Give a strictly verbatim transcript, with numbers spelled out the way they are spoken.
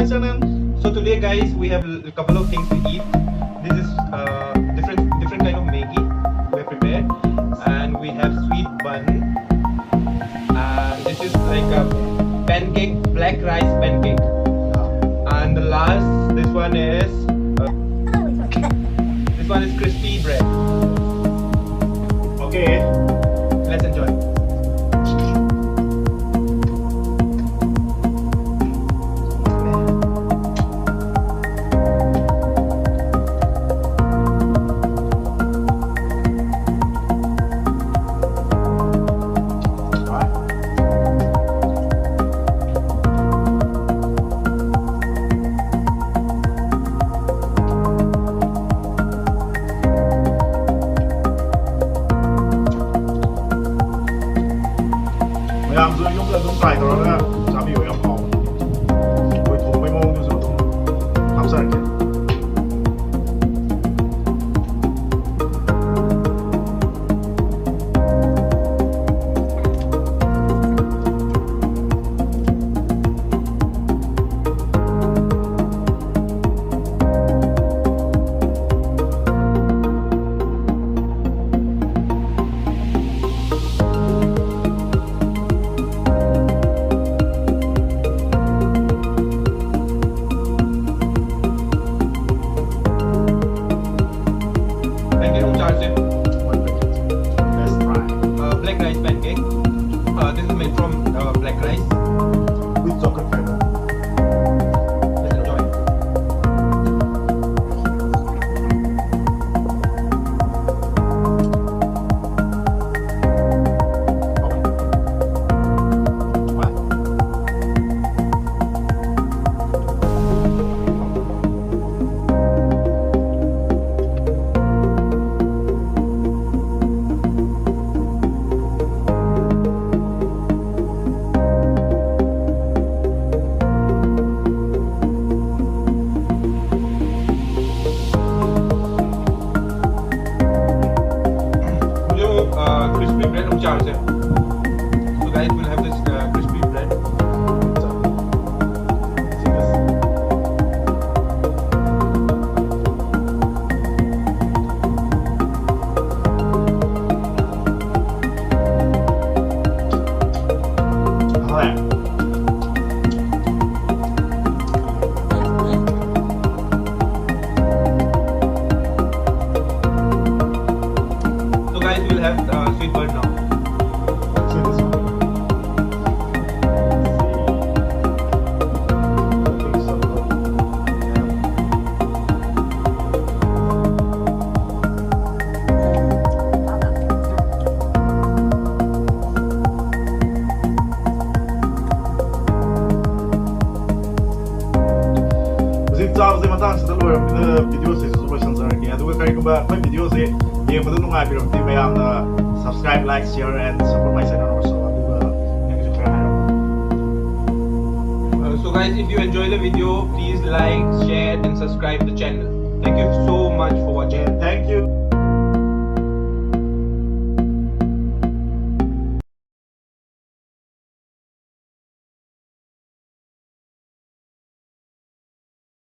Ta-da! So today, guys, we have a couple of things to eat. This is uh, different different kind of Maggi we have prepared, and we have sweet bun, and this is like a pancake, black rice pancake. And the last, this one is uh, this one is crispy bread. Okay, let's enjoy. ꯃꯌꯥꯝꯁꯨ ꯌꯨꯝꯗ ꯑꯗꯨꯝ try ꯇꯧꯔꯒ ꯆꯥꯕꯤꯌꯨ, ꯌꯥꯝ ꯍꯥꯎꯕꯅꯤ꯫ ꯑꯩꯈꯣꯏ ꯊꯣꯡꯕꯩ ꯃꯑꯣꯡꯗꯨꯁꯨ ꯑꯗꯨꯝ ꯍꯥꯞꯆꯔꯛꯀꯦ꯫ ꯚꯤꯗꯤꯑꯣꯁꯤꯁꯨ ꯂꯣꯏꯁꯤꯟꯖꯔꯒꯦ꯫ ꯑꯗꯨꯒ ꯀꯔꯤꯒꯨꯝꯕ ꯑꯩꯈꯣꯏ ꯚꯤꯗꯤꯑꯣꯁꯦ ꯌꯦꯡꯕꯗ ꯅꯨꯡꯉꯥꯏꯕꯤꯔꯕꯗꯤ ꯃꯌꯥꯝꯅ subscribe, like, share and support my channel also. ꯑꯗꯨꯒ ꯅꯪꯒꯤꯁꯨ ꯈꯔ ꯍꯥꯏꯔꯛꯑꯣ꯫ Uh, so guys, if you enjoy the video, please like, share and subscribe the channel. Thank you so much for watching. Thank you.